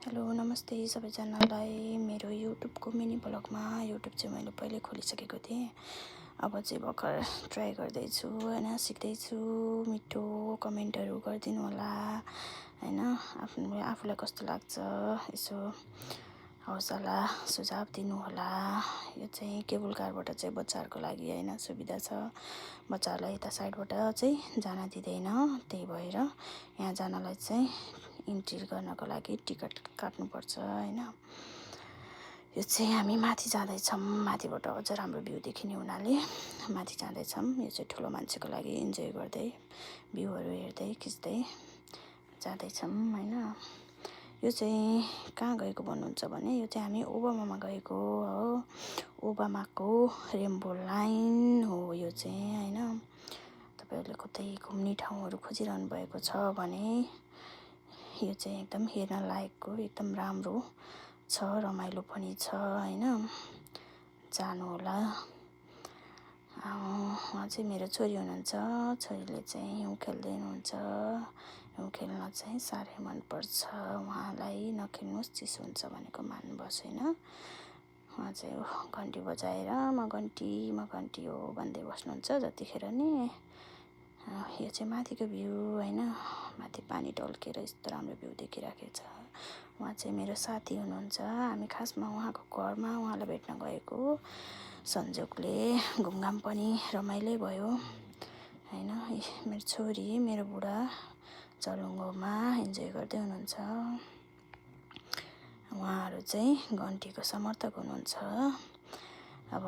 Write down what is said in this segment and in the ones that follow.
Hello नमस्ते सबैजनालाई मेरो युट्युबको मिनी ब्लगमा युट्युब चाहिँ मैले पहिले खोलिसकेको थिएँ। अब चाहिँ भर्खर ट्राई गर्दैछु होइन, सिक्दैछु। मिठो कमेन्टहरू गरिदिनु होला होइन, आफूलाई कस्तो लाग्छ यसो हौसला सुझाव दिनु होला। यो चाहिँ केबल कारबाट चाहिँ बच्चाहरूको लागि होइन सुविधा छ, बच्चाहरूलाई यता साइडबाट चाहिँ जान दिँदैन, त्यही भएर यहाँ जानलाई चाहिँ इन्ट्री गर्नको लागि टिकट काट्नुपर्छ होइन। यो चाहिँ हामी माथि जाँदैछौँ, माथिबाट अझ राम्रो भ्यू देखिने हुनाले माथि जाँदैछौँ। यो चाहिँ ठुलो मान्छेको लागि इन्जोय गर्दै भ्यूहरू हेर्दै खिच्दै जाँदैछौँ होइन। यो चाहिँ कहाँ गएको भन्नुहुन्छ भने यो चाहिँ हामी ओबामामा गएको हो, ओबामाको रेम्बो लाइन हो यो चाहिँ होइन। तपाईँहरूले कतै घुम्ने ठाउँहरू खोजिरहनु भएको छ भने यो चाहिँ एकदम हेर्न लायकको एकदम राम्रो छ, रमाइलो पनि छ होइन, जानु होला। उहाँ चाहिँ मेरो छोरी हुनुहुन्छ, छोरीले चाहिँ हिउँ खेल्दै हुनुहुन्छ। हिउँ खेल्न चाहिँ साह्रै मनपर्छ उहाँलाई, नखेल्नुहोस् चिसो हुन्छ भनेको मान्नु बसेन। उहाँ चाहिँ घन्टी बजाएर म घन्टी हो भन्दै बस्नुहुन्छ जतिखेर नि। यो चाहिँ माथिको भ्यू होइन, माथि पानी टल्केर यस्तो राम्रो भ्यू देखिराखेको छ। उहाँ चाहिँ मेरो साथी हुनुहुन्छ, हामी खासमा उहाँको घरमा उहाँलाई भेट्न गएको संजोगले घुमघाम पनि रमाइलै भयो होइन। मेरो छोरी मेरो बुढा चलुङ्गोमा इन्जोय गर्दै हुनुहुन्छ। उहाँहरू चाहिँ घन्टीको समर्थक हुनुहुन्छ। अब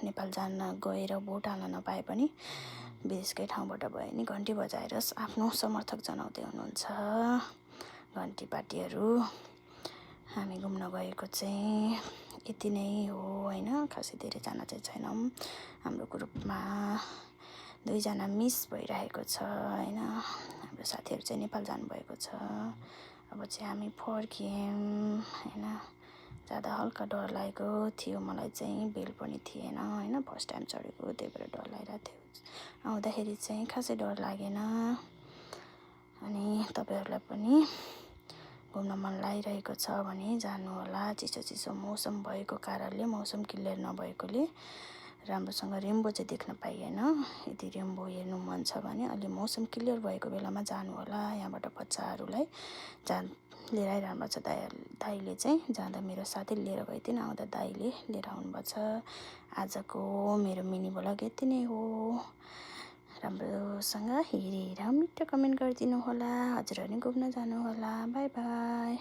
नेपाल जान गएर भोट हाल्न नपाए पनि विदेशकै ठाउँबाट भए नि घन्टी बजाएर आफ्नो समर्थक जनाउँदै हुनुहुन्छ घन्टी पार्टीहरू। हामी घुम्न गएको चाहिँ यति नै हो होइन, खासै धेरैजना चाहिँ छैनौँ। हाम्रो ग्रुपमा 2 जना मिस भइरहेको छ होइन, हाम्रो साथीहरू चाहिँ नेपाल जानुभएको छ। अब चाहिँ हामी फर्कियौँ होइन। जाँदा हल्का डर लागेको थियो मलाई चाहिँ, बेल पनि थिएन होइन, फर्स्ट टाइम चढेको त्यही भएर डर लागिरहेको थियो। आउँदाखेरि चाहिँ खासै डर लागेन। अनि तपाईँहरूलाई पनि घुम्न मन लागिरहेको छ भने जानु होला। चिसो मौसम भएको कारणले, मौसम क्लियर नभएकोले राम्रोसँग रेम्बो चाहिँ देख्न पाइएन। यदि रेम्बो हेर्नु मन छ भने अलि मौसम क्लियर भएको बेलामा जानु होला। यहाँबाट बच्चाहरूलाई लिएर आइरहनु भएको छ दाइले चाहिँ, जाँदा मेरो साथीले लिएर गएको थिएन, आउँदा दाइले लिएर आउनुभएको छ। आजको मेरो मिनी ब्लग यति नै हो। राम्रोसँग हेरेर मिठो कमेन्ट गरिदिनु होला। हजुरहरू घुम्न जानु होला। By by.